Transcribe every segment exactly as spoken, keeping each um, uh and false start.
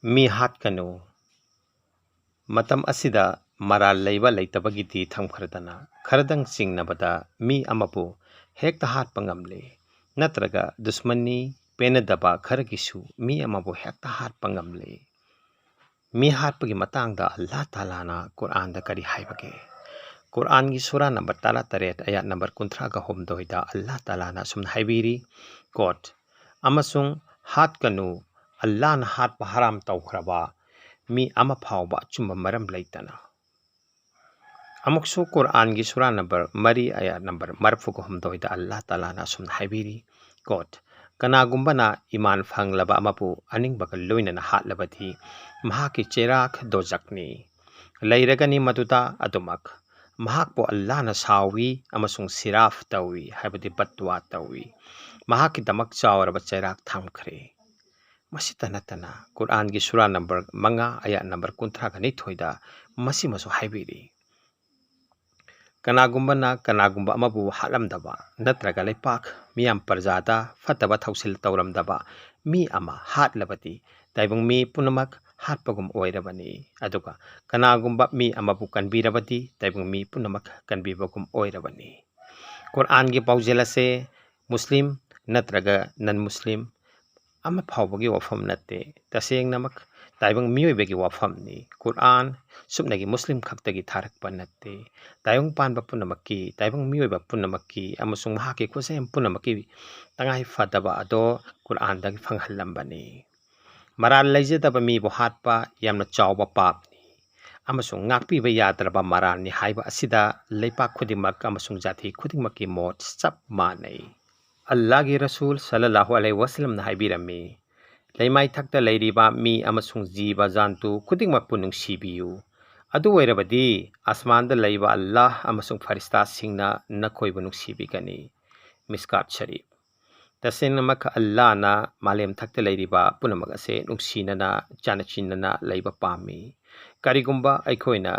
ꯃꯤ ꯍꯥꯠꯀꯅꯨ꯫ ꯃꯇꯝ ꯑꯁꯤꯗ ꯃꯔꯥꯜ ꯂꯩꯕ ꯂꯩꯇꯕꯒꯤꯗꯤ ꯊꯝꯈ꯭ꯔꯗꯅ, ꯈꯔꯗꯪ ꯆꯤꯡꯅꯕꯗ ꯃꯤ ꯑꯃꯕꯨ ꯍꯦꯛꯇ ꯍꯥꯠꯄ ꯉꯝꯂꯦ, ꯅꯠꯇ꯭ꯔꯒ ꯗꯨꯁꯃꯟꯅꯤ, ꯄꯦꯟꯅꯗꯕ ꯈꯔꯒꯤꯁꯨ ꯃꯤ ꯑꯃꯕꯨ ꯍꯦꯛꯇ ꯍꯥꯠꯄ ꯉꯝꯂꯦ꯫ ꯃꯤ ꯍꯥꯠꯄꯒꯤ ꯃꯇꯥꯡꯗ ꯑꯜꯂꯥꯍ ꯇꯥꯂꯥꯅ ꯀꯨꯔꯥꯟꯗ ꯀꯔꯤ ꯍꯥꯏꯕꯒꯦ? ꯀꯨꯔꯥꯟꯒꯤ ꯁꯨꯔꯥ ꯅꯝꯕꯔ ꯇꯔꯥꯇꯔꯦꯠ, ꯑꯌꯥꯠ ꯅꯝꯕꯔ ꯀꯨꯟꯊ꯭ꯔꯥꯒ ꯍꯨꯝꯗꯣꯏꯗ ꯑꯜꯂꯥꯍ ꯇꯥꯂꯥꯅ ꯑꯁꯨꯝꯅ ꯍꯥꯏꯕꯤꯔꯤ, ꯀꯣꯠ, "ꯑꯃꯁꯨꯡ ꯍꯥꯠꯀꯅꯨ, ꯑꯜꯂꯥꯍꯅ ꯍꯥꯠꯄ ꯍꯔꯥꯝ ꯇꯧꯈ꯭ꯔꯕ ꯃꯤ ꯑꯃ ꯐꯥꯎꯕ ꯑꯆꯨꯝꯕ ꯃꯔꯝ ꯂꯩꯇꯅ"꯫ ꯑꯃꯨꯛꯁꯨ ꯀꯨꯔꯥꯟꯒꯤ ꯁꯨꯔꯥ ꯅꯝꯕꯔ ꯃꯔꯤ, ꯑꯌꯥꯠ ꯅꯝꯕꯔ ꯃꯔꯤꯐꯨꯒ ꯍꯨꯝꯗꯣꯏꯗ ꯑꯜꯂꯥꯍ ꯇꯥꯂꯥꯅ ꯑꯁꯨꯝꯅ ꯍꯥꯏꯕꯤꯔꯤ, ꯀꯣꯠ, "ꯀꯅꯥꯒꯨꯝꯕꯅ ꯏꯃꯥꯟ ꯐꯪꯂꯕ ꯑꯃꯕꯨ ꯑꯅꯤꯡꯕꯒ ꯂꯣꯏꯅꯅ ꯍꯥꯠꯂꯕꯗꯤ ꯃꯍꯥꯛꯀꯤ ꯆꯩꯔꯥꯛ ꯗꯣꯖꯛꯅꯤ꯫ ꯂꯩꯔꯒꯅꯤ ꯃꯗꯨꯗ ꯑꯗꯨꯃꯛ꯫ ꯃꯍꯥꯛꯄꯨ ꯑꯜꯂꯥꯍꯅ ꯁꯥꯎꯏ ꯑꯃꯁꯨꯡ ꯁꯤꯔꯥꯐ ꯇꯧꯏ, ꯍꯥꯏꯕꯗꯤ ꯕꯠꯋꯥ ꯇꯧꯏ꯫ ꯃꯍꯥꯛꯀꯤꯗꯃꯛ ꯆꯥꯎꯔꯕ ꯆꯩꯔꯥꯛ ꯊꯝꯈ꯭ꯔꯦ"꯫ ꯃꯁꯤꯇ ꯅꯠꯇꯅ ꯀꯨꯔꯥꯟꯒꯤ ꯁꯨꯔꯥ ꯅꯝꯕꯔ ꯃꯉꯥ, ꯑꯌꯥꯠ ꯅꯝꯕꯔ ꯀꯨꯟꯊ꯭ꯔꯥꯒ ꯅꯤꯊꯣꯏꯗ ꯃꯁꯤꯃꯁꯨ ꯍꯥꯏꯕꯤꯔꯤ, "ꯀꯅꯥꯒꯨꯝꯕꯅ ꯀꯅꯥꯒꯨꯝꯕ ꯑꯃꯕꯨ ꯍꯥꯠꯂꯝꯗꯕ ꯅꯠꯇ꯭ꯔꯒ ꯂꯩꯄꯥꯛ ꯃꯤꯌꯥꯝ ꯄ꯭ꯔꯖꯥꯗ ꯐꯠꯇꯕ ꯊꯧꯁꯤꯜ ꯇꯧꯔꯝꯗꯕ ꯃꯤ ꯑꯃ ꯍꯥꯠꯂꯕꯗꯤ ꯇꯥꯏꯕꯪ ꯃꯤ ꯄꯨꯝꯅꯃꯛ ꯍꯥꯠꯄꯒꯨꯝ ꯑꯣꯏꯔꯕꯅꯤ꯫ ꯑꯗꯨꯒ ꯀꯅꯥꯒꯨꯝꯕ ꯃꯤ ꯑꯃꯕꯨ ꯀꯟꯕꯤꯔꯕꯗꯤ ꯇꯥꯏꯕꯪ ꯃꯤ ꯄꯨꯝꯅꯃꯛ ꯀꯟꯕꯤꯕꯒꯨꯝ ꯑꯣꯏꯔꯕꯅꯤ"꯫ ꯀꯨꯔꯥꯟꯒꯤ ꯄꯥꯎꯖꯦꯜ ꯑꯁꯦ ꯃꯨꯁꯂꯤꯝ ꯅꯠꯇ꯭ꯔꯒ ꯅꯟ ꯃꯨꯁꯂꯤꯝ ꯑꯃ ꯐꯥꯎꯕꯒꯤ ꯋꯥꯐꯝ ꯅꯠꯇꯦ꯫ ꯇꯁꯦꯡꯅꯃꯛ ꯇꯥꯏꯕꯪ ꯃꯤꯑꯣꯏꯕꯒꯤ ꯋꯥꯐꯝꯅꯤ꯫ ꯀꯨꯔꯥꯟ ꯁꯨꯞꯅꯒꯤ ꯃꯨꯁꯂꯤꯝ ꯈꯛꯇꯒꯤ ꯊꯥꯔꯛꯄ ꯅꯠꯇꯦ꯫ ꯇꯥꯏꯕꯪ ꯄꯥꯟꯕ ꯄꯨꯝꯅꯃꯛꯀꯤ, ꯇꯥꯏꯕꯪ ꯃꯤꯑꯣꯏꯕ ꯄꯨꯝꯅꯃꯛꯀꯤ ꯑꯃꯁꯨꯡ ꯃꯍꯥꯛꯀꯤ ꯈꯨꯠꯁꯦꯝ ꯄꯨꯝꯅꯃꯛꯀꯤ ꯇꯉꯥꯏ ꯐꯗꯕ ꯑꯗꯣ ꯀꯨꯔꯥꯟꯗꯒꯤ ꯐꯪꯍꯜꯂꯝꯕꯅꯤ꯫ ꯃꯔꯥꯜ ꯂꯩꯖꯗꯕ ꯃꯤꯕꯨ ꯍꯥꯠꯄ ꯌꯥꯝꯅ ꯆꯥꯎꯕ ꯄꯥꯞꯅꯤ ꯑꯃꯁꯨꯡ ꯉꯥꯛꯄꯤꯕ ꯌꯥꯗ꯭ꯔꯕ ꯃꯔꯥꯜꯅꯤ ꯍꯥꯏꯕ ꯑꯁꯤꯗ ꯂꯩꯄꯥꯛ ꯈꯨꯗꯤꯡꯃꯛ ꯑꯃꯁꯨꯡ ꯖꯥꯇꯤ ꯈꯨꯗꯤꯡꯃꯛꯀꯤ ꯃꯣꯠ ꯆꯞ ꯃꯥꯟꯅꯩ꯫ ꯑꯜꯂꯥꯍꯒꯤ ꯔꯁꯨꯜ ꯁꯜꯂꯜꯂꯥꯍꯨ ꯑꯂꯩꯍꯤ ꯋꯥꯁꯂꯝꯅ ꯍꯥꯏꯕꯤꯔꯝꯃꯤ, "ꯂꯩꯃꯥꯏꯊꯛꯇ ꯂꯩꯔꯤꯕ ꯃꯤ ꯑꯃꯁꯨꯡ ꯖꯤꯕ ꯖꯥꯟꯇꯨ ꯈꯨꯗꯤꯡꯃꯛꯄꯨ ꯅꯨꯡꯁꯤꯕꯤꯌꯨ꯫ ꯑꯗꯨ ꯑꯣꯏꯔꯕꯗꯤ ꯑꯁꯃꯥꯟꯗ ꯂꯩꯕ ꯑꯜꯂꯥꯍ ꯑꯃꯁꯨꯡ ꯐꯔꯤꯁꯇꯥꯁꯤꯡꯅ ꯅꯈꯣꯏꯕꯨ ꯅꯨꯡꯁꯤꯕꯤꯒꯅꯤ"꯫ ꯃꯤꯁꯀꯥꯠ ꯁꯔꯤꯐ꯫ ꯇꯁꯦꯡꯅꯃꯛ ꯑꯜꯂꯥꯍꯅ ꯃꯥꯂꯦꯝ ꯊꯛꯇ ꯂꯩꯔꯤꯕ ꯄꯨꯝꯅꯃꯛ ꯑꯁꯦ ꯅꯨꯡꯁꯤꯅꯅ, ꯆꯥꯟꯅ ꯆꯤꯟꯅꯅ ꯂꯩꯕ ꯄꯥꯝꯃꯤ꯫ ꯀꯔꯤꯒꯨꯝꯕ ꯑꯩꯈꯣꯏꯅ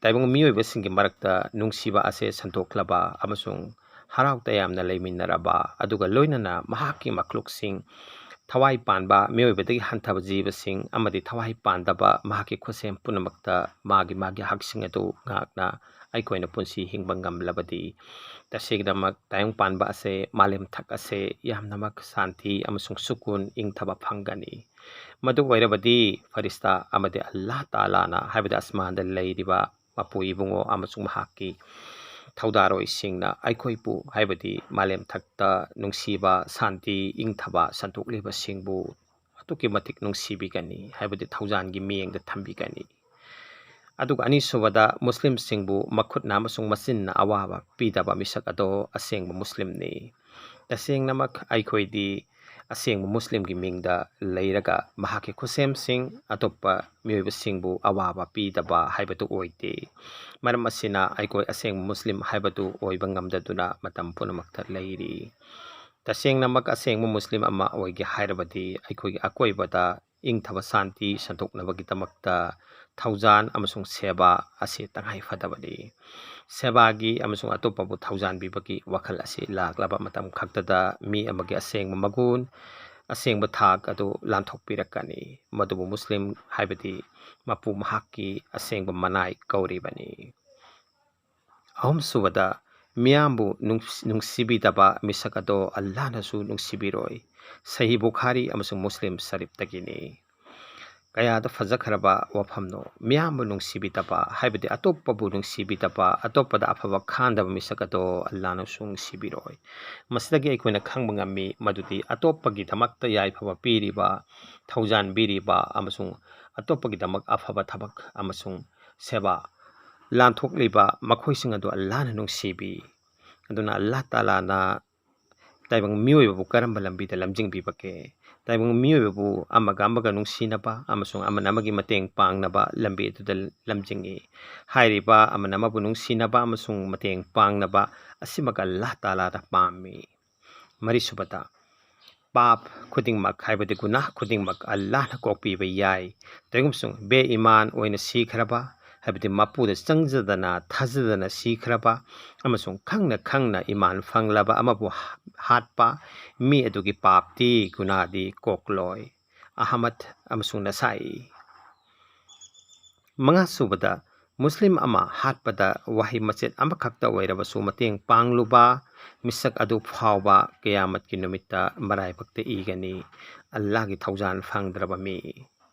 ꯇꯥꯏꯕꯪ ꯃꯤꯑꯣꯏꯕꯁꯤꯡꯒꯤ ꯃꯔꯛꯇ ꯅꯨꯡꯁꯤꯕ ꯑꯁꯦ ꯁꯟꯗꯣꯛꯂꯕ ꯑꯃꯁꯨꯡ ꯍꯔꯥꯎ ꯇꯌꯥꯝꯅ ꯂꯩꯃꯤꯟꯅꯔꯕ, ꯑꯗꯨꯒ ꯂꯣꯏꯅꯅ ꯃꯍꯥꯛꯀꯤ ꯃꯈꯂꯨꯛꯁꯤꯡ ꯊꯋꯥꯏ ꯄꯥꯟꯕ ꯃꯤꯑꯣꯏꯕꯗꯒꯤ ꯍꯟꯊꯕ ꯖꯤꯕꯁꯤꯡ ꯑꯃꯗꯤ ꯊꯋꯥꯏ ꯄꯥꯟꯗꯕ ꯃꯍꯥꯛꯀꯤ ꯈꯨꯠꯁꯦꯝ ꯄꯨꯝꯅꯃꯛꯇ ꯃꯥꯒꯤ ꯃꯥꯒꯤ ꯍꯛꯁꯤꯡ ꯑꯗꯨ ꯉꯥꯛꯅ ꯑꯩꯈꯣꯏꯅ ꯄꯨꯟꯁꯤ ꯍꯤꯡꯕ ꯉꯝꯂꯕꯗꯤ, ꯇꯁꯦꯡꯅꯃꯛ ꯇꯥꯏꯕꯪ ꯄꯥꯟꯕ ꯑꯁꯦ, ꯃꯥꯂꯦꯝ ꯊꯛ ꯑꯁꯦ ꯌꯥꯝꯅꯃꯛ ꯁꯥꯟꯇꯤ ꯑꯃꯁꯨꯡ ꯁꯨꯀꯨꯟ ꯏꯪꯊꯕ ꯐꯪꯒꯅꯤ꯫ ꯃꯗꯨ ꯑꯣꯏꯔꯕꯗꯤ ꯐꯔꯤꯁꯇꯥ ꯑꯃꯗꯤ ꯑꯜꯂꯥꯍ ꯇꯥꯂꯥꯅ, ꯍꯥꯏꯕꯗꯤ ꯑꯁꯃꯥꯟꯗ ꯂꯩꯔꯤꯕ ꯃꯄꯨ ꯏꯕꯨꯡꯉꯣ ꯑꯃꯁꯨꯡ ꯃꯍꯥꯛꯀꯤ ꯊꯧꯗꯥꯔꯣꯏꯁꯤꯡꯅ ꯑꯩꯈꯣꯏꯕꯨ, ꯍꯥꯏꯕꯗꯤ ꯃꯥꯂꯦꯝ ꯊꯛꯇ ꯅꯨꯡꯁꯤꯕ, ꯁꯥꯟꯇꯤ, ꯏꯪꯊꯕ, ꯁꯟꯗꯣꯛꯂꯤꯕꯁꯤꯡꯕꯨ ꯑꯗꯨꯛꯀꯤ ꯃꯇꯤꯛ ꯅꯨꯡꯁꯤꯕꯤꯒꯅꯤ, ꯍꯥꯏꯕꯗꯤ ꯊꯧꯖꯥꯟꯒꯤ ꯃꯤꯠꯌꯦꯡꯗ ꯊꯝꯕꯤꯒꯅꯤ꯫ ꯑꯗꯨꯒ ꯑꯅꯤꯁꯨꯕꯗ, ꯃꯨꯁꯂꯤꯝꯁꯤꯡꯕꯨ ꯃꯈꯨꯠꯅ ꯑꯃꯁꯨꯡ ꯃꯆꯤꯟꯅ ꯑꯋꯥꯕ ꯄꯤꯗꯕ ꯃꯤꯁꯛ ꯑꯗꯣ ꯑꯁꯦꯡꯕ ꯃꯨꯁꯂꯤꯝꯅꯤ꯫ ꯇꯁꯦꯡꯅꯃꯛ ꯑꯩꯈꯣꯏꯗꯤ ꯑꯁꯦꯡꯕ ꯃꯨꯁꯂꯤꯝꯒꯤ ꯃꯤꯡꯗ ꯂꯩꯔꯒ ꯃꯍꯥꯛꯀꯤ ꯈꯨꯠꯁꯦꯝꯁꯤꯡ ꯑꯇꯣꯞꯄ ꯃꯤꯑꯣꯏꯕꯁꯤꯡꯕꯨ ꯑꯋꯥꯕ ꯄꯤꯗꯕ ꯍꯥꯏꯕꯗꯨ ꯑꯣꯏꯗꯦ꯫ ꯃꯔꯝ ꯑꯁꯤꯅ ꯑꯩꯈꯣꯏ ꯑꯁꯦꯡꯕ ꯃꯨꯁꯂꯤꯝ ꯍꯥꯏꯕꯗꯨ ꯑꯣꯏꯕ ꯉꯝꯗꯗꯨꯅ ꯃꯇꯝ ꯄꯨꯝꯅꯃꯛꯇ ꯂꯩꯔꯤ꯫ ꯇꯁꯦꯡꯅꯃꯛ ꯑꯁꯦꯡꯕ ꯃꯨꯁꯂꯤꯝ ꯑꯃ ꯑꯣꯏꯒꯦ ꯍꯥꯏꯔꯕꯗꯤ ꯑꯩꯈꯣꯏꯒꯤ ꯑꯀꯣꯏꯕꯗ ꯏꯪꯊꯕ ꯁꯥꯟꯇꯤ ꯁꯟꯗꯣꯛꯅꯕꯒꯤꯗꯃꯛꯇ ꯊꯧꯖꯥꯟ ꯑꯃꯁꯨꯡ ꯁꯦꯕꯥ ꯑꯁꯤ ꯇꯉꯥꯏ ꯐꯗꯕꯅꯤ꯫ ꯁꯦꯕꯥꯒꯤ ꯑꯃꯁꯨꯡ ꯑꯇꯣꯞꯄꯕꯨ ꯊꯧꯖꯥꯟꯕꯤꯕꯒꯤ ꯋꯥꯈꯜ ꯑꯁꯤ ꯂꯥꯛꯂꯕ ꯃꯇꯝ ꯈꯛꯇꯗ ꯃꯤ ꯑꯃꯒꯤ ꯑꯁꯦꯡꯕ ꯃꯒꯨꯟ, ꯑꯁꯦꯡꯕ ꯊꯥꯛ ꯑꯗꯨ ꯂꯥꯟꯊꯣꯛꯄꯤꯔꯛꯀꯅꯤ꯫ ꯃꯗꯨꯕꯨ ꯃꯨꯁꯂꯤꯝ ꯍꯥꯏꯕꯗꯤ ꯃꯄꯨ ꯃꯍꯥꯛꯀꯤ ꯑꯁꯦꯡꯕ ꯃꯅꯥꯏ ꯀꯧꯔꯤꯕꯅꯤ꯫ ꯑꯍꯨꯝꯁꯨꯕꯗ, ꯃꯤꯌꯥꯝꯕꯨ ꯅꯨꯡꯁ-, ꯅꯨꯡꯁꯤꯕꯤꯗꯕ ꯃꯤꯁꯛ ꯑꯗꯣ ꯑꯜꯂꯥꯍꯅꯁꯨ ꯅꯨꯡꯁꯤꯕꯤꯔꯣꯏ꯫ ꯁꯍꯤ ꯕꯨꯈꯥꯔꯤ ꯑꯃꯁꯨꯡ ꯃꯨꯁꯂꯤꯝ ꯁꯔꯤꯐꯇꯒꯤꯅꯤ꯫ ꯀꯌꯥꯗ ꯐꯖꯈ꯭ꯔꯕ ꯋꯥꯐꯝꯅꯣ! ꯃꯤꯌꯥꯝꯕꯨ ꯅꯨꯡꯁꯤꯕꯤꯗꯕ, ꯍꯥꯏꯕꯗꯤ ꯑꯇꯣꯞꯄꯕꯨ ꯅꯨꯡꯁꯤꯕꯤꯗꯕ, ꯑꯇꯣꯞꯄꯗ ꯑꯐꯕ ꯈꯥꯟꯗꯕ ꯃꯤꯁꯛ ꯑꯗꯣ ꯑꯜꯂꯥꯍꯅꯁꯨ ꯅꯨꯡꯁꯤꯕꯤꯔꯣꯏ꯫ ꯃꯁꯤꯗꯒꯤ ꯑꯩꯈꯣꯏꯅ ꯈꯪꯕ ꯉꯝꯃꯤ ꯃꯗꯨꯗꯤ ꯑꯇꯣꯞꯄꯒꯤꯗꯃꯛꯇ ꯌꯥꯏꯐꯕ ꯄꯤꯔꯤꯕ, ꯊꯧꯖꯥꯟꯕꯤꯔꯤꯕ ꯑꯃꯁꯨꯡ ꯑꯇꯣꯞꯄꯒꯤꯗꯃꯛ ꯑꯐꯕ ꯊꯕꯛ ꯑꯃꯁꯨꯡ ꯁꯦꯕꯥ ꯂꯥꯟꯊꯣꯛꯂꯤꯕ ꯃꯈꯣꯏꯁꯤꯡ ꯑꯗꯨ ꯑꯜꯂꯥꯍꯅ ꯅꯨꯡꯁꯤꯕꯤ꯫ ꯑꯗꯨꯅ ꯑꯜꯂꯥꯍ ꯇꯥꯂꯥꯅ ꯇꯥꯏꯕꯪ ꯃꯤꯑꯣꯏꯕꯕꯨ ꯀꯔꯝꯕ ꯂꯝꯕꯤꯗ ꯂꯝꯖꯤꯡꯕꯤꯕꯒꯦ? ꯇꯥꯏꯕꯪ ꯃꯤꯑꯣꯏꯕꯕꯨ ꯑꯃꯒ ꯑꯃꯒ ꯅꯨꯡꯁꯤꯅꯕ ꯑꯃꯁꯨꯡ ꯑꯃꯅ ꯑꯃꯒꯤ ꯃꯇꯦꯡ ꯄꯥꯡꯅꯕ ꯂꯝꯕꯤ ꯑꯗꯨꯗ ꯂꯝꯖꯤꯡꯏ꯫ ꯍꯥꯏꯔꯤꯕ ꯑꯃꯅ ꯑꯃꯕꯨ ꯅꯨꯡꯁꯤꯅꯕ ꯑꯃꯁꯨꯡ ꯃꯇꯦꯡ ꯄꯥꯡꯅꯕ ꯑꯁꯤꯃꯛ ꯑꯜꯂꯥꯍ ꯇꯥꯂꯥꯗ ꯄꯥꯝꯃꯤ꯫ ꯃꯔꯤꯁꯨꯕꯗ, ꯄꯥꯞ ꯈꯨꯗꯤꯡꯃꯛ, ꯍꯥꯏꯕꯗꯤ ꯒꯨꯅꯥꯍ ꯈꯨꯗꯤꯡꯃꯛ ꯑꯜꯂꯥꯍꯅ ꯀꯣꯛꯄꯤꯕ ꯌꯥꯏ꯫ ꯇꯧꯏꯒꯨꯝꯁꯨꯡ ꯕꯦ ꯏꯃꯥꯟ ꯑꯣꯏꯅ ꯁꯤꯈ꯭ꯔꯕ, ꯍꯥꯏꯕꯗꯤ ꯃꯄꯨꯗ ꯆꯪꯖꯗꯅ ꯊꯥꯖꯗꯅ ꯁꯤꯈ꯭ꯔꯕ ꯑꯃꯁꯨꯡ ꯈꯪꯅ ꯈꯪꯅ ꯏꯃꯥꯟ ꯐꯪꯂꯕ ꯑꯃꯕꯨ ꯍꯥꯠꯄ ꯃꯤ ꯑꯗꯨꯒꯤ ꯄꯥꯞꯇꯤ, ꯒꯨꯅꯥꯗꯤ ꯀꯣꯛꯂꯣꯏ꯫ ꯑꯍꯃꯗ ꯑꯃꯁꯨꯡ ꯅꯁꯥꯏ꯫ ꯃꯉꯥꯁꯨꯕꯗ, ꯃꯨꯁꯂꯤꯝ ꯑꯃ ꯍꯥꯠꯄꯗ ꯋꯥꯍꯩ ꯃꯆꯦꯠ ꯑꯃꯈꯛꯇ ꯑꯣꯏꯔꯕꯁꯨ ꯃꯇꯦꯡ ꯄꯥꯡꯂꯨꯕ ꯃꯤꯁꯛ ꯑꯗꯨ ꯐꯥꯎꯕ ꯀꯌꯥꯃꯠꯀꯤ ꯅꯨꯃꯤꯠꯇ ꯃꯔꯥꯏꯕꯛꯇ ꯏꯒꯅꯤ꯫ ꯑꯜꯂꯥꯍꯒꯤ ꯊꯧꯖꯥꯜ ꯐꯪꯗ꯭ꯔꯕ ꯃꯤ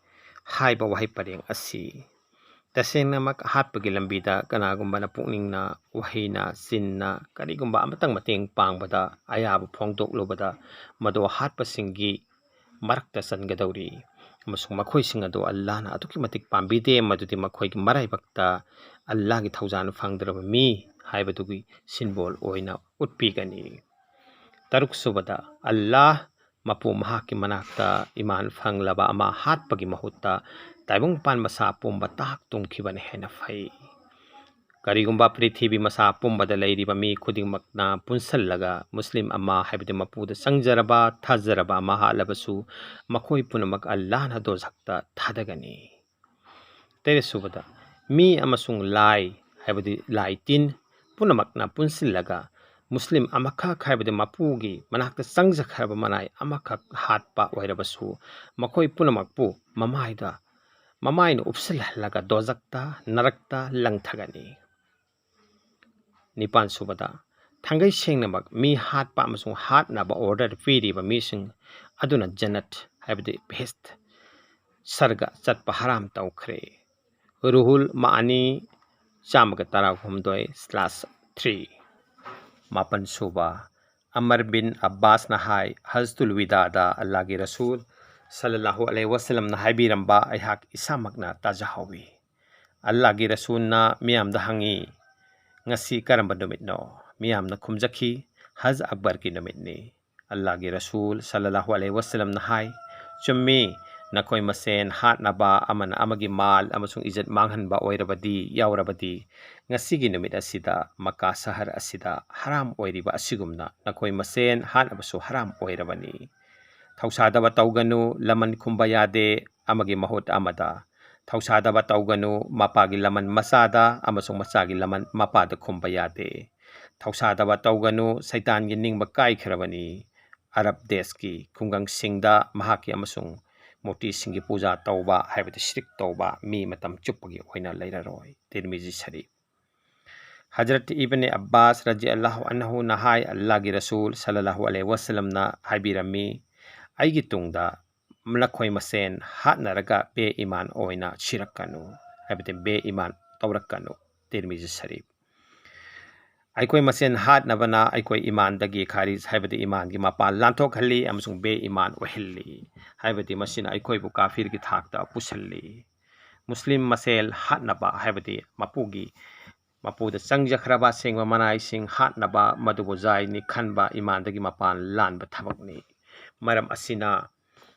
ꯍꯥꯏꯕ ꯋꯥꯍꯩ ꯄꯔꯦꯡ ꯑꯁꯤ ꯇꯁꯦꯡꯅꯃꯛ ꯍꯥꯠꯄꯒꯤ ꯂꯝꯕꯤꯗ ꯀꯅꯥꯒꯨꯝꯕꯅ ꯄꯨꯛꯅꯤꯡꯅ, ꯋꯥꯍꯩꯅ, ꯆꯤꯟꯅ ꯀꯔꯤꯒꯨꯝꯕ ꯑꯃꯇꯪ ꯃꯇꯦꯡ ꯄꯥꯡꯕꯗ ꯑꯌꯥꯕ ꯐꯣꯡꯗꯣꯛꯂꯨꯕꯗ ꯃꯗꯨ ꯍꯥꯠꯄꯁꯤꯡꯒꯤ ꯃꯔꯛꯇ ꯆꯟꯒꯗꯧꯔꯤ꯫ ꯑꯃꯁꯨꯡ ꯃꯈꯣꯏꯁꯤꯡ ꯑꯗꯨ ꯑꯜꯂꯥꯍꯅ ꯑꯗꯨꯛꯀꯤ ꯃꯇꯤꯛ ꯄꯥꯝꯕꯤꯗꯦ, ꯃꯗꯨꯗꯤ ꯃꯈꯣꯏꯒꯤ ꯃꯔꯥꯏꯕꯛꯇ ꯑꯜꯂꯥꯍꯒꯤ ꯊꯧꯖꯥꯜ ꯐꯪꯗ꯭ꯔꯕ ꯃꯤ ꯍꯥꯏꯕꯗꯨꯒꯤ ꯁꯤꯝꯕꯣꯜ ꯑꯣꯏꯅ ꯎꯠꯄꯤꯒꯅꯤ꯫ ꯇꯔꯨꯛꯁꯨꯕꯗ, ꯑꯜꯂꯥꯍ ꯃꯄꯨ ꯃꯍꯥꯛꯀꯤ ꯃꯅꯥꯛꯇ ꯏꯃꯥꯟ ꯐꯪꯂꯕ ꯑꯃ ꯍꯥꯠꯄꯒꯤ ꯃꯍꯨꯠꯇ ꯇꯥꯏꯕꯪꯄꯥꯟ ꯃꯁꯥ ꯄꯨꯝꯕ ꯇꯥꯛ ꯇꯨꯝꯈꯤꯕꯅ ꯍꯦꯟꯅ ꯐꯩ꯫ ꯀꯔꯤꯒꯨꯝꯕ ꯄ꯭ꯔꯤꯊꯤꯕꯤ ꯃꯁꯥ ꯄꯨꯝꯕꯗ ꯂꯩꯔꯤꯕ ꯃꯤ ꯈꯨꯗꯤꯡꯃꯛꯅ ꯄꯨꯟꯁꯤꯜꯂꯒ ꯃꯨꯁꯂꯤꯝ ꯑꯃ, ꯍꯥꯏꯕꯗꯤ ꯃꯄꯨꯗ ꯆꯪꯖꯔꯕ, ꯊꯥꯖꯔꯕ ꯑꯃ ꯍꯥꯠꯂꯕꯁꯨ, ꯃꯈꯣꯏ ꯄꯨꯝꯅꯃꯛ ꯑꯜꯂꯥꯍꯅ ꯗꯣꯖꯈꯇ ꯊꯥꯗꯒꯅꯤ꯫ ꯇꯔꯦꯠꯁꯨꯕꯗ, ꯃꯤ ꯑꯃꯁꯨꯡ ꯂꯥꯏ, ꯍꯥꯏꯕꯗꯤ ꯂꯥꯏ ꯇꯤꯟ ꯄꯨꯝꯅꯃꯛꯅ ꯄꯨꯟꯁꯤꯜꯂꯒ ꯃꯨꯁꯂꯤꯝ ꯑꯃꯈꯛ, ꯍꯥꯏꯕꯗꯤ ꯃꯄꯨꯒꯤ ꯃꯅꯥꯛꯇ ꯆꯪꯖꯈ꯭ꯔꯕ ꯃꯅꯥꯏ ꯑꯃꯈꯛ ꯍꯥꯠꯄ ꯑꯣꯏꯔꯕꯁꯨ, ꯃꯈꯣꯏ ꯄꯨꯝꯅꯃꯛꯄꯨ ꯃꯃꯥꯏꯗ, ꯃꯃꯥꯏꯅ ꯎꯞꯁꯤꯜꯍꯜꯂꯒ ꯗꯣꯖꯛꯇ, ꯅꯔꯛꯇ ꯂꯪꯊꯒꯅꯤ꯫ ꯅꯤꯄꯥꯟꯁꯨꯕꯗ, ꯊꯥꯡꯒꯩ ꯁꯦꯡꯅꯃꯛ ꯃꯤ ꯍꯥꯠꯄ ꯑꯃꯁꯨꯡ ꯍꯥꯠꯅꯕ ꯑꯣꯔꯗꯔ ꯄꯤꯔꯤꯕ ꯃꯤꯁꯤꯡ ꯑꯗꯨꯅ ꯖꯟꯅꯠ, ꯍꯥꯏꯕꯗꯤ ꯚꯦꯁ꯭ꯠ, ꯁꯔꯒ ꯆꯠꯄ ꯍꯔꯥꯝ ꯇꯧꯈ꯭ꯔꯦ꯫ ꯔꯨꯍꯨꯜ ꯃꯥꯅꯤ ꯆꯥꯝꯃꯒ ꯇꯔꯥꯍꯨꯝꯗꯣꯏ slash three꯫ ꯃꯥꯄꯟꯁꯨꯕ, ꯑꯃꯔ ꯕꯤꯟ ꯑꯕꯥꯁꯅ ꯍꯥꯏ, ꯍꯖꯇꯨꯜ ꯋꯤꯗꯥꯗ ꯑꯜꯂꯥꯍꯒꯤ ꯔꯁꯨꯜ ꯁꯜꯂꯜꯂꯥꯍꯨ ꯑꯂꯩꯍꯤ ꯋꯁꯜꯂꯝꯅ ꯍꯥꯏꯕꯤꯔꯝꯕ ꯑꯩꯍꯥꯛ ꯏꯁꯥꯃꯛꯅ ꯇꯥꯖꯍꯧꯏ꯫ ꯑꯜꯂꯥꯍꯒꯤ ꯔꯁꯨꯜꯅ ꯃꯤꯌꯥꯝꯗ ꯍꯪꯉꯤ, "ꯉꯁꯤ ꯀꯔꯝꯕ ꯅꯨꯃꯤꯠꯅꯣ?" ꯃꯤꯌꯥꯝꯅ ꯈꯨꯝꯖꯈꯤ, "ꯍꯖ ꯑꯛꯕꯔꯒꯤ ꯅꯨꯃꯤꯠꯅꯤ꯫" ꯑꯜꯂꯥꯍꯒꯤ ꯔꯁꯨꯜ ꯁꯜꯂꯜꯂꯥꯍꯨ ꯑꯂꯩꯍꯤ ꯋꯁꯜꯂꯝꯅ ꯍꯥꯏ, "ꯆꯨꯝꯃꯤ, ꯅꯈꯣꯏ ꯃꯁꯦꯟ ꯍꯥꯠꯅꯕ, ꯑꯃꯅ ꯑꯃꯒꯤ ꯃꯥꯜ ꯑꯃꯁꯨꯡ ꯏꯖꯠ ꯃꯥꯡꯍꯟꯕ ꯑꯣꯏꯔꯕꯗꯤ, ꯌꯥꯎꯔꯕꯗꯤ, ꯉꯁꯤꯒꯤ ꯅꯨꯃꯤꯠ ꯑꯁꯤꯗ ꯃꯛꯀꯥ ꯁꯍꯔ ꯑꯁꯤꯗ ꯍꯔꯥꯝ ꯑꯣꯏꯔꯤꯕ ꯑꯁꯤꯒꯨꯝꯅ ꯅꯈꯣꯏ ꯃꯁꯦꯟ ꯍꯥꯠꯅꯕꯁꯨ ꯍꯔꯥꯝ ꯑꯣꯏꯔꯕꯅꯤ꯫ ꯊꯧꯁꯥꯗꯕ ꯇꯧꯒꯅꯨ, ꯂꯃꯟ ꯈꯨꯝꯕ ꯌꯥꯗꯦ, ꯑꯃꯒꯤ ꯃꯍꯨꯠ ꯑꯃꯗ ꯊꯧꯁꯥꯗꯕ ꯇꯧꯒꯅꯨ, ꯃꯄꯥꯒꯤ ꯂꯃꯟ ꯃꯆꯥꯗ ꯑꯃꯁꯨꯡ ꯃꯆꯥꯒꯤ ꯂꯃꯟ ꯃꯄꯥꯗ ꯈꯨꯝꯕ ꯌꯥꯗꯦ꯫ ꯊꯧꯁꯥꯗꯕ ꯇꯧꯒꯅꯨ, ꯁꯩꯇꯥꯟꯒꯤ ꯅꯤꯡꯕ ꯀꯥꯏꯈ꯭ꯔꯕꯅꯤ꯫ ꯑꯔꯕ ꯗꯦꯁꯀꯤ ꯈꯨꯡꯒꯪꯁꯤꯡꯗ ꯃꯍꯥꯛꯀꯤ ꯑꯃꯁꯨꯡ ꯃꯨꯔꯇꯤꯁꯤꯡꯒꯤ ꯄꯨꯖꯥ ꯇꯧꯕ, ꯍꯥꯏꯕꯗꯤ ꯁꯤꯔꯤꯛ ꯇꯧꯕ, ꯃꯤ ꯃꯇꯝ ꯆꯨꯞꯄꯒꯤ ꯑꯣꯏꯅ ꯂꯩꯔꯔꯣꯏ꯫ ꯇꯤꯔꯃꯤꯖꯤ ꯁꯔꯤꯐ꯫ ꯍꯖꯔꯠ ꯏꯕꯅꯦ ꯑꯕ꯭ꯕꯥꯁ ꯔꯖꯤꯌꯜꯂꯥꯍꯨ ꯑꯟꯍꯨꯅ ꯍꯥꯏ, ꯑꯜꯂꯥꯍꯒꯤ ꯔꯁꯨꯜ ꯁꯜꯂꯜꯂꯥꯍꯨ ꯑꯂꯩꯍꯤ ꯋꯁꯜꯂꯝꯅ ꯍꯥꯏꯕꯤꯔꯝꯃꯤ, "ꯑꯩꯒꯤ ꯇꯨꯡꯗ ꯅꯈꯣꯏ ꯃꯁꯦꯟ ꯍꯥꯠꯅꯔꯒ ꯕꯦ ꯏꯃꯥꯟ ꯑꯣꯏꯅ ꯁꯤꯔꯛꯀꯅꯨ", ꯍꯥꯏꯕꯗꯤ ꯕꯦ ꯏꯃꯥꯟ ꯇꯧꯔꯛꯀꯅꯨ꯫ ꯇꯤꯔꯃꯤꯖꯤ ꯁꯔꯤꯐ꯫ ꯑꯩꯈꯣꯏ ꯃꯁꯦꯟ ꯍꯥꯠꯅꯕꯅ ꯑꯩꯈꯣꯏ ꯏꯃꯥꯟꯗꯒꯤ ꯈꯥꯔꯤꯖ, ꯍꯥꯏꯕꯗꯤ ꯏꯃꯥꯟꯒꯤ ꯃꯄꯥꯟ ꯂꯥꯟꯊꯣꯛꯍꯜꯂꯤ ꯑꯃꯁꯨꯡ ꯕꯦ ꯏꯃꯥꯟ ꯑꯣꯏꯍꯜꯂꯤ, ꯍꯥꯏꯕꯗꯤ ꯃꯁꯤꯅ ꯑꯩꯈꯣꯏꯕꯨ ꯀꯥꯐꯤꯔꯒꯤ ꯊꯥꯛꯇ ꯄꯨꯁꯤꯜꯂꯤ꯫ ꯃꯨꯁꯂꯤꯝ ꯃꯁꯦꯜ ꯍꯥꯠꯅꯕ, ꯍꯥꯏꯕꯗꯤ ꯃꯄꯨꯒꯤ, ꯃꯄꯨꯗ ꯆꯪꯖꯈ꯭ꯔꯕ ꯑꯁꯦꯡꯕ ꯃꯅꯥꯏꯁꯤꯡ ꯍꯥꯠꯅꯕ, ꯃꯗꯨꯕꯨ ꯖꯥꯏꯅꯤ ꯈꯟꯕ ꯏꯃꯥꯟꯗꯒꯤ ꯃꯄꯥꯟ ꯂꯥꯟꯕ ꯊꯕꯛꯅꯤ꯫ ꯃꯔꯝ ꯑꯁꯤꯅ,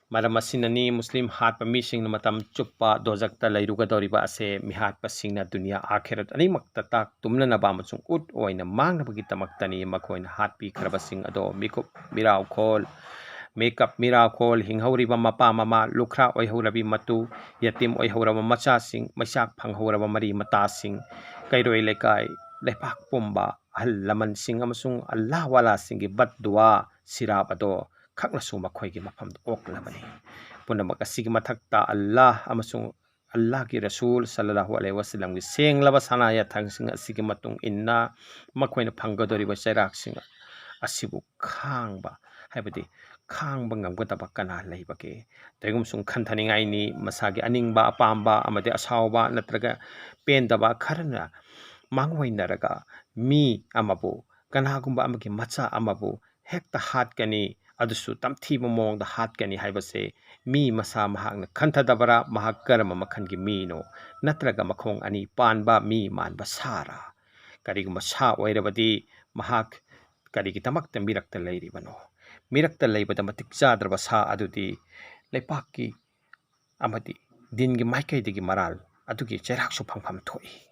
ꯃꯔꯝ ꯑꯁꯤꯅꯅꯤ ꯃꯨꯁꯂꯤꯝ ꯍꯥꯠꯄ ꯃꯤꯁꯤꯡꯅ ꯃꯇꯝ ꯆꯨꯞꯄ ꯗꯣꯖꯛꯇ ꯂꯩꯔꯨꯒꯗꯧꯔꯤꯕ ꯑꯁꯦ ꯃꯤꯍꯥꯠꯄꯁꯤꯡꯅ ꯗꯨꯅꯤꯌꯥ ꯑꯥꯈꯤꯔꯠ ꯑꯅꯤꯃꯛꯇ ꯇꯥꯛ ꯇꯨꯝꯅꯅꯕ ꯑꯃꯁꯨꯡ ꯎꯠ ꯑꯣꯏꯅ ꯃꯥꯡꯅꯕꯒꯤꯗꯃꯛꯇꯅꯤ꯫ ꯃꯈꯣꯏꯅ ꯍꯥꯠꯄꯤꯈ꯭ꯔꯕꯁꯤꯡ ꯑꯗꯣ ꯃꯤꯀꯨꯞ ꯃꯤꯔꯥꯎꯈꯣꯜ, ꯃꯤꯀꯞ ꯃꯤꯔꯥꯈꯣꯜ, ꯍꯤꯡꯍꯧꯔꯤꯕ ꯃꯄꯥ ꯃꯃꯥ, ꯂꯨꯈ꯭ꯔꯥ ꯑꯣꯏꯍꯧꯔꯕꯤ ꯃꯇꯨ, ꯌꯇꯤꯝ ꯑꯣꯏꯍꯧꯔꯕ ꯃꯆꯥꯁꯤꯡ, ꯃꯩꯆꯥꯛ ꯐꯪꯍꯧꯔꯕ ꯃꯔꯤ ꯃꯇꯥꯁꯤꯡ, ꯀꯩꯔꯣꯏ ꯂꯩꯀꯥꯏ, ꯂꯩꯄꯥꯛ ꯄꯨꯝꯕ, ꯑꯍꯜ ꯂꯃꯟꯁꯤꯡ ꯑꯃꯁꯨꯡ ꯑꯜꯂꯥꯍ ꯋꯥꯂꯥꯁꯤꯡꯒꯤ ꯕꯠ ꯗꯨꯋꯥ, ꯁꯤꯔꯥꯞ ꯑꯗꯣ ꯈꯛꯅꯁꯨ ꯃꯈꯣꯏꯒꯤ ꯃꯐꯝꯗ ꯑꯣꯛꯂꯕꯅꯤ꯫ ꯄꯨꯝꯅꯃꯛ ꯑꯁꯤꯒꯤ ꯃꯊꯛꯇ ꯑꯜꯂꯥꯍ ꯑꯃꯁꯨꯡ ꯑꯜꯂꯥꯍꯒꯤ ꯔꯁꯨꯜ ꯁꯜꯂꯜꯂꯥꯍꯨ ꯑꯂꯩꯍꯤ ꯋꯁꯜꯂꯝꯒꯤ ꯁꯦꯡꯂꯕ ꯁꯅꯥ ꯌꯥꯊꯪꯁꯤꯡ ꯑꯁꯤꯒꯤ ꯃꯇꯨꯡ ꯏꯟꯅ ꯃꯈꯣꯏꯅ ꯐꯪꯒꯗꯧꯔꯤꯕ ꯆꯩꯔꯥꯛꯁꯤꯡ ꯑꯁꯤꯕꯨ ꯈꯥꯡꯕ, ꯍꯥꯏꯕꯗꯤ ꯈꯥꯡꯕ ꯉꯝꯒꯗꯕ ꯀꯅꯥ ꯂꯩꯕꯒꯦ? ꯀꯔꯤꯒꯨꯝꯕ ꯁꯨꯝ ꯈꯟꯊꯅꯤꯡꯉꯥꯏꯅꯤ, ꯃꯁꯥꯒꯤ ꯑꯅꯤꯡꯕ, ꯑꯄꯥꯝꯕ ꯑꯃꯗꯤ ꯑꯁꯥꯎꯕ ꯅꯠꯇ꯭ꯔꯒ ꯄꯦꯟꯗꯕ ꯈꯔꯅ ꯃꯥꯡꯑꯣꯏꯅꯔꯒ ꯃꯤ ꯑꯃꯕꯨ, ꯀꯅꯥꯒꯨꯝꯕ ꯑꯃꯒꯤ ꯃꯆꯥ ꯑꯃꯕꯨ ꯍꯦꯛꯇ ꯍꯥꯠꯀꯅꯤ, ꯑꯗꯨꯁꯨ ꯇꯝꯊꯤꯕ ꯃꯑꯣꯡꯗ ꯍꯥꯠꯀꯅꯤ ꯍꯥꯏꯕꯁꯦ ꯃꯤ ꯃꯁꯥ ꯃꯍꯥꯛꯅ ꯈꯟꯊꯗꯕꯔꯥ? ꯃꯍꯥꯛ ꯀꯔꯝꯕ ꯃꯈꯜꯒꯤ ꯃꯤꯅꯣ? ꯅꯠꯇ꯭ꯔꯒ ꯃꯈꯣꯡ ꯑꯅꯤ ꯄꯥꯟꯕ ꯃꯤ ꯃꯥꯟꯕ ꯁꯥꯔꯥ? ꯀꯔꯤꯒꯨꯝꯕ ꯁꯥ ꯑꯣꯏꯔꯕꯗꯤ ꯃꯍꯥꯛ ꯀꯔꯤꯒꯤꯗꯃꯛꯇ ꯃꯤꯔꯛꯇ ꯂꯩꯔꯤꯕꯅꯣ? ꯃꯤꯔꯛꯇ ꯂꯩꯕꯗ ꯃꯇꯤꯛ ꯆꯥꯗ꯭ꯔꯕ ꯁꯥ ꯑꯗꯨꯗꯤ ꯂꯩꯄꯥꯛꯀꯤ ꯑꯃꯗꯤ ꯗꯤꯟꯒꯤ ꯃꯥꯏꯀꯩꯗꯒꯤ ꯃꯔꯥꯜ ꯑꯗꯨꯒꯤ ꯆꯩꯔꯥꯛꯁꯨ ꯐꯪꯐꯝ ꯊꯣꯛꯏ꯫